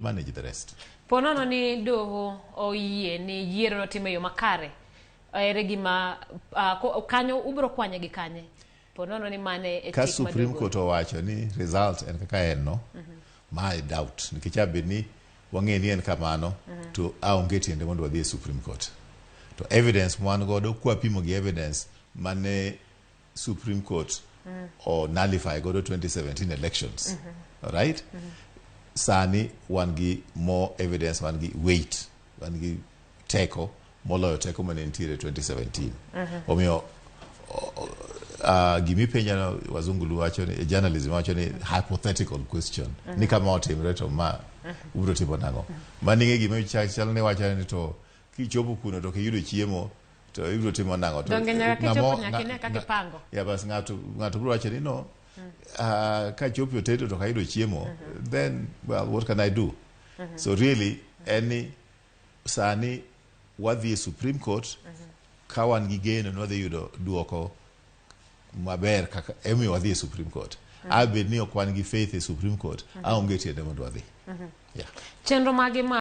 Manage the rest. Po nono ni doho oyie ni yiero notim e yo makare, ere gima kanyo ubiro kwanye gi kanye? Po nono ni mane e Ka chik Supreme ma doho Court owacho ni result en kaka en no, ma I doubt nikech abed ni wang'e ni en kamano, to aonge tiende mondo wadhi e Supreme Court. To evidence mwan godo kwapimo gi evidence mane Supreme Court o nullify godo 2017 elections, right? Sani wan gi more evidence, wan gi weight, wan gi teko moloyo teko mane nitiere 2017. Omiyo gimipenja no, wazungu wacho ni, journalism wacho ni hypothetical question, ni kama otimre to ma ubiro timo nang'o? Mano ing'e gima chal ni wacho ni to kichopo kuno to kiyudo chiemo to ibiro timo nang'o? To Donge nyaka ng'amo- kichopo nyaka ine kaka ipango. Ya bas, ng'ato biro wacho ni no, kachopo e otedo to kayudo chiemo, then, well, what can I do? So really en ni sani wadhi e Supreme Court ka wan gi geno ni wadhi yudo duoko maber kaka emomiyo wadhi e Supreme Court. Abed ni ok wan gi faith e Supreme Court, aonge tiende mondo wadhi, yeah. Chenro mage ma